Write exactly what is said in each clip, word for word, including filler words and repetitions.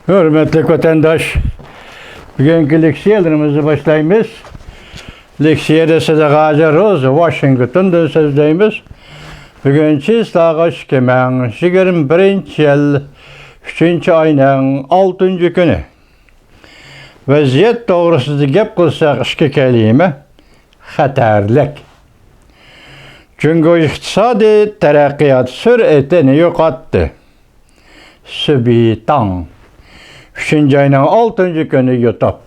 ھۆرمەتلىك ۋەتەنداش، بۈگۈنكى لېكسىيەلىرىمىزنى باشلايمىز. لېكسىيەدە سىدىق ھاجى روز ۋاشىنگتوندىن سۆزلەيمىز. بۈگۈن چىسلاغا ئىككى مىڭ يىگىرمە بىرىنچى يىل ئۈچىنچى ئاينىڭ ئالتىنچى كۈنى. ۋەزىيەت توغرىسىدا گەپ قىلساق، ئىككى كەلىمە: خەتەرلىك. جۇڭگو ئىقتىسادىي تەرەققىيات سۈرئىتىنى يوقاتتى. سۈبىتاڭ، ئۈچىنچى ئاينىڭ ئالتىنچى كۈنى يۇتۇپ.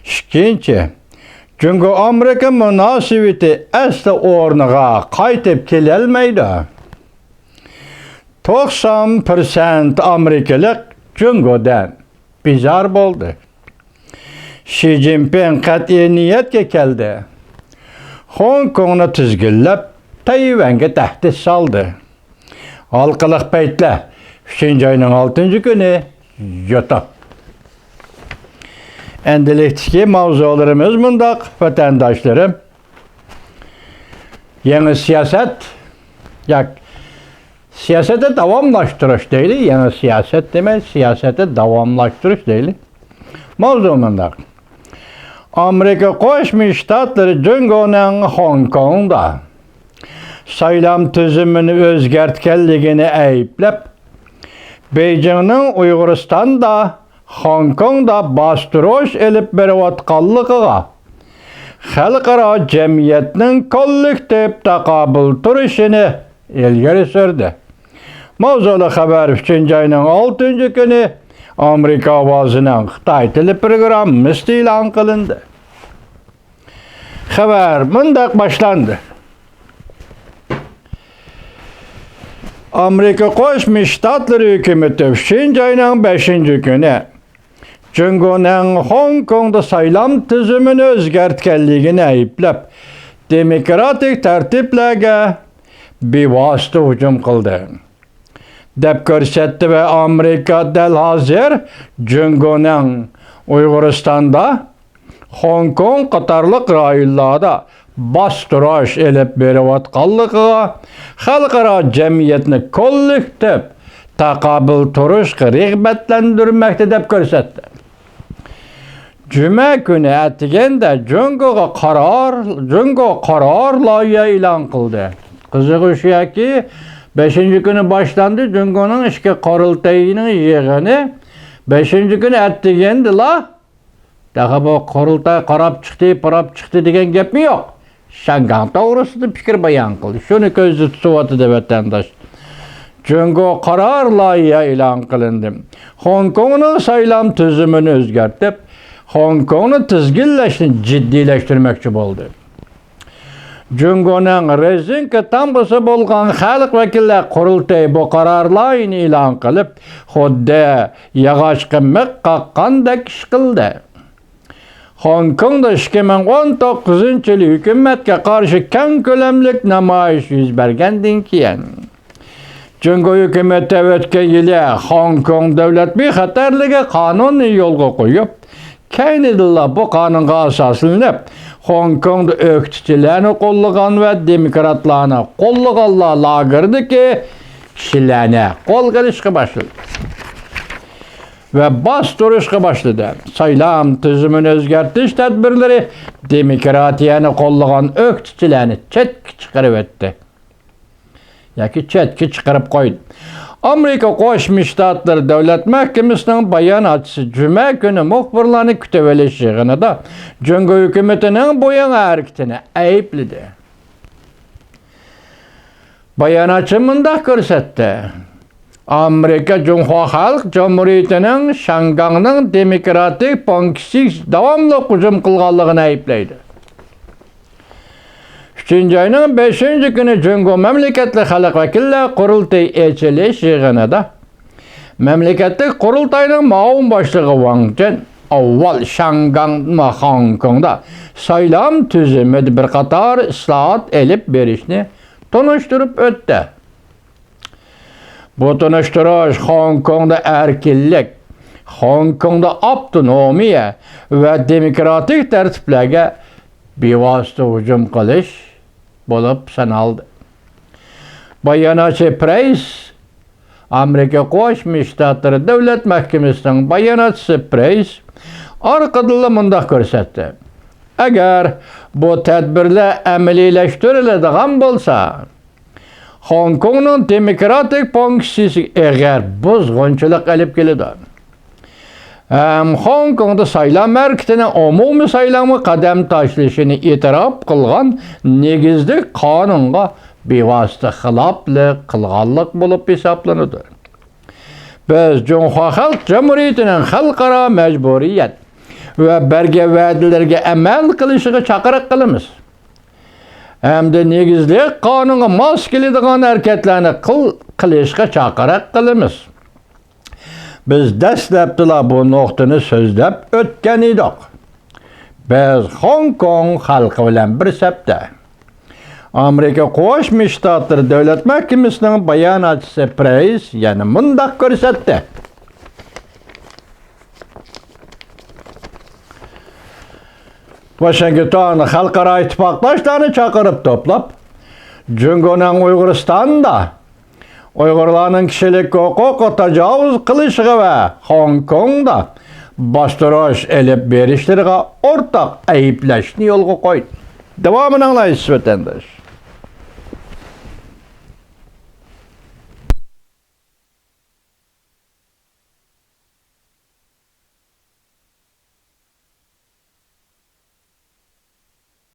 ئىككىنچى، جۇڭگو ئامېرىكا مۇناسىۋىتى ئەسلى ئورنىغا قايتىپ كېلەلمەيدۇ. توقسان پىرسەنت ئامېرىكىلىق جۇڭگودىن بىزار بولدى. شى جىنپىڭ قەتئىي نىيەتكە كەلدى. خوڭكوڭنى تىزگىنلەپ، تەيۋەنگە تەھدىت سالدى. ھالقىلىق پەيتلەر، ئۈچىنچى ئاينىڭ ئالتىنچى كۈنى يۇتۇپ. ئەندىلىكتىكى ماۋزۇلىرىمىز مۇنداق، ۋەتەنداشلىرىم. يېڭى سىياسەت، ياكى سىياسەتنى داۋاملاشتۇرۇش دەيلى، يېڭى سىياسەت دېمەي، سىياسەتنى داۋاملاشتۇرۇش دەيلى. ماۋزۇ مۇنداق. ئامېرىكا قوشما شتاتلىرى جۇڭگونىڭ خوڭكوڭدا سايلام تۈزۈمىنى ئۆزگەرتكەنلىكىنى ئەيىبلەپ، بېيجىڭنىڭ ئۇيغۇرىستاندا، خوڭكوڭدا باستۇرۇش ئېلىپ بېرىۋاتقانلىقىغا خەلقئارا جەمئىيەتنىڭ كوللېكتىپ تاقابىل تۇرۇشىنى ئىلگىرى سۈردى. ماۋزۇلۇق خەۋەر ئۈچىنچى ئاينىڭ ئالتىنچى كۈنى ئامېرىكا ئاۋازىنىڭ خىتاي تىلى پروگراممىسىدا ئېلان قىلىندى. خەۋەر مۇنداق باشلاندى. ئامېرىكا قوشما شتاتلىرى ھۆكۈمىتى ئۈچىنچى ئاينىڭ بەشىنچى كۈنى جۇڭگونىڭ خوڭكوڭدا سايلام تۈزۈمىنى ئۆزگەرتكەنلىكىنى ئەيىبلەپ، دېموكراتىك تەرتىپلەرگە بىۋاسىتە ھۇجۇم قىلدى، دەپ كۆرسەتتى ۋە ئامېرىكا دەل ھازىر جۇڭگونىڭ ئۇيغۇرىستاندا، خوڭكوڭ قاتارلىق رايونلاردا باستۇرۇش ئېلىپ بېرىۋاتقانلىقىغا خەلقئارا جەمئىيەتنى كوللېكتىپ تاقابىل تۇرۇشقا رىغبەتلەندۈرمەكتە، دەپ كۆرسەتتى. جۈمە كۈنى ئەتىگەندە جۇڭگوغا قارار، جۇڭگو قارار لايىھە ئېلان قىلدى. قىزىقى شۇكى، بەشىنچى كۈنى باشلاندى جۇڭگونىڭ ئىچكى قۇرۇلتىيىنىڭ يىغىنى. بەشىنچى كۈنى ئەتىگەندىلا، تېخى بۇ قۇرۇلتاي قاراپ چىقتى، پۇراپ چىقتى دېگەن گەپمۇ يوق. شياڭگاڭ توغرىسىدا پىكىر بايان قىلدى. شۇنى كۆزدە تۇتۇۋاتىدۇ ۋەتەنداش. جۇڭگو قارار لايىھە ئېلان قىلىندى. خوڭكوڭنىڭ سايلام تۈزۈمىنى ئۆزگەرتىپ، خوڭكوڭنى تىزگىنلەشنى جىددىيلەشتۈرمەكچى بولدى. جۇڭگونىڭ رېزىنكا تامغىسى بولغان خەلق ۋەكىللەر قۇرۇلتىيى بۇ قارار لايىھىنى ئېلان قىلىپ، خۇددى ياغاچقا مىخ قاققاندەك ئىش قىلدى. خوڭكوڭدا ئىككى مىڭ ئون توققۇزىنچى يىلى ھۆكۈمەتكە قارشى كەڭ كۆلەملىك نامايىش يۈز بەرگەندىن كېيىن، جۇڭگو ھۆكۈمىتى ئۆتكەن يىلى خوڭكوڭ دۆلەت بىخەتەرلىكى قانۇنىنى يولغا قويۇپ، كەينىدىنلا بۇ قانۇنغا ئاساسلىنىپ، خوڭكوڭدا ئۆكتىچىلەرنى قوللىغان ۋە دېموكراتلارنى قوللىغانلار لاگېرىدىكى كىشىلەرنى قولغا ئېلىشقا باشلىدى ۋە باستۇرۇشقا باشلىدى. سايلام تۈزۈمىنى ئۆزگەرتىش تەدبىرلىرى دېموكراتىيەنى قوللىغان ئۆكتىچىلەرنى چەتكە چىقىرىۋەتتى ياكى چەتكە چىقىرىپ قويدى. ئامېرىكا قوشما شتاتلىرى دۆلەت مەھكىمىسىنىڭ باياناتچىسى جۈمە كۈنى مۇخبىرلارنى كۈتۈۋېلىش يىغىنىدا جۇڭگو ھۆكۈمىتىنىڭ بۇ يېڭى ھەرىكىتىنى ئەيىبلىدى. باياناتچى مۇنداق كۆرسەتتى: ئامېرىكا جۇڭخۇا خەلق جۇمھۇرىيىتىنىڭ شياڭگاڭنىڭ دېموكراتىك بانكىسىغا داۋاملىق ھۇجۇم قىلغانلىقىنى ئەيىبلەيدۇ. ئۈچىنچى ئاينىڭ بەشىنچى كۈنى جۇڭگو مەملىكەتلىك خەلق ۋەكىللەر قۇرۇلتىيى ئېچىلىش يىغىنىدا مەملىكەتلىك قۇرۇلتاينىڭ مۇئاۋىن باشلىقى ۋاڭ جېن ئاۋۋال شياڭگاڭ ۋە خوڭكوڭدا سايلام تۈزۈمىدە بىر قاتار ئىسلاھات ئېلىپ بېرىشنى تونۇشتۇرۇپ ئۆتتى. بۇ تونۇشتۇرۇش خوڭكوڭدا ئەركىنلىك، خوڭكوڭدا ئاپتونومىيە ۋە دېموكراتىك تەرتىپلەرگە بىۋاسىتە ھۇجۇم قىلىش بولۇپ سانالدى. باياناتچى پرېس ئامېرىكا قوشما شتاتلىرى دۆلەت مەھكىمىسىنىڭ باياناتچىسى پرېيس ئارقىدىنلا مۇنداق كۆرسەتتى: ئەگەر بۇ تەدبىرلەر ئەمەلىيلەشتۈرۈلىدىغان بولسا، خوڭكوڭنىڭ دېموكراتىك فۇنكسىيىسىگە ئېغىر بۇزغۇنچىلىق ئېلىپ كېلىدۇ ھەم خوڭكوڭدا سايلام ھەرىكىتىنىڭ ئومۇمىي سايلامغا قەدەم تاشلىشىنى ئېتىراپ قىلغان نېگىزلىك قانۇنغا بىۋاسىتە خىلاپلىق قىلغانلىق بولۇپ ھېسابلىنىدۇ. بىز جۇڭخۇا خەلق جۇمھۇرىيىتىنىڭ خەلقئارا مەجبۇرىيەت ۋە بەرگەن ۋەدىلىرىگە ئەمەل قىلىشىغا چاقىرىق قىلىمىز ھەمدە نېگىزلىك قانۇنغا ماس كېلىدىغان ھەرىكەتلەرنى قىل-، قىلىشقا چاقىرىق قىلىمىز. بىز دەسلەپتىلا بۇ نۇقتىنى سۆزلەپ ئۆتكەن ئىدۇق. بىز خوڭكوڭ خەلقى بىلەن بىر سەپتە. ئامېرىكا قوشما شتاتلىرى دۆلەت مەھكىمىسىنىڭ باياناتچىسى پرېيس يەنە مۇنداق كۆرسەتتى: ۋاشىنگتون خەلقئارا ئىتتىپاقداشلارنى چاقىرىپ توپلاپ، جۇڭگونىڭ ئۇيغۇرىستاندا ئۇيغۇرلارنىڭ كىشىلىك ھوقۇقىغا تاجاۋۇز قىلىشىغا ۋە خوڭكوڭدا باستۇرۇش ئېلىپ بېرىشلىرىغا ئورتاق ئەيىبلەشنى يولغا قويدى. داۋامىنى ئاڭلايسىز، ۋەتەنداش.